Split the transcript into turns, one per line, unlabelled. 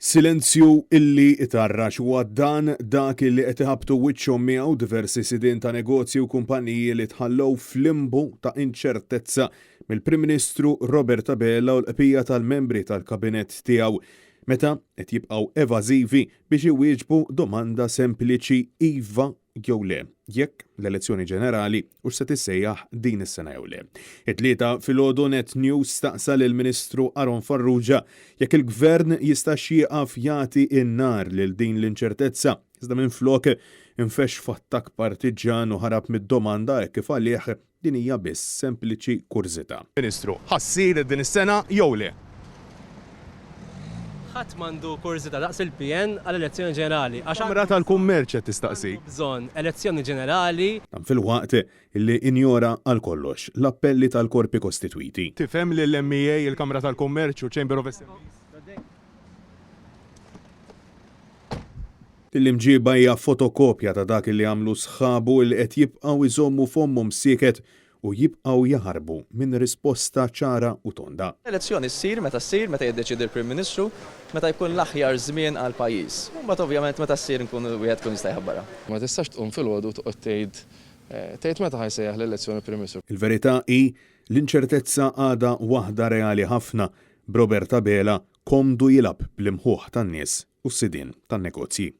Silenzju illi itarrax huwa dan dak illi qed iħabbtu wiċċhom miegħu diversi sidien ta' negozji u kumpaniji li tħallew f'limbu ta' inċertezza mill-Prim Ministru Robert Abela u l-qbija tal-membri tal-Kabinett tiegħu meta qed jibqgħu evażivi biex iwieġbu domanda sempliċi iva jew le, jekk l-elezzjoni ġenerali hux se tissejjaħ din is-sena jew le. It-Tlieta filgħodu Net News staqsa lill-Ministru Aaron Farrugia jekk il-Gvern jistax jieqaf jagħti n-nar lil din l-inċertezza, iżda minflok infexx f'attakk partiġġan u ħarab mid-domanda hekk kif għalih Din hija biss sempliċi kurżità.
Ministru, ħa ssir din is-sena jew le?
Ħadd m'għandu kurżità daqs il-PN għal elezzjoni ġenerali għax
Kamra tal-Kummerċ qed tistaqsik.
għandu bżonn elezzjoni ġenerali.
Dan filwaqt li injora għal kollox l-appelli tal-korpi kostitwiti.
Tifhem lill-MEA, il-Kamra tal-Kummerċ u Chamber of SMEs.
Din l-imġiba hija fotokopja ta' dak li għamlu sħabu li qed jibqgħu jżommu fommhom sieket u jibqgħu jaħarbu minn risposta ċara u tonda.
Elezzjoni ssir meta ssir, meta jiddeċiedi l-Prim Ministru, meta jkun l-aħjar żmien għall-pajjiż. U mbagħad ovvjament meta ssir nkunu wieħed ikun jista' jħabbarha.
Ma tistax tqum filgħodu u toqgħod tgħid tgħid meta ħa jsejjaħ l-elezzjoni l-Prim Ministru.
Il-verità hi l-inċertezza għadha waħda reali ħafna, b'Robert Abela komdu jilgħab bl-imħuħ tan-nies u s-sidien tan-negozji.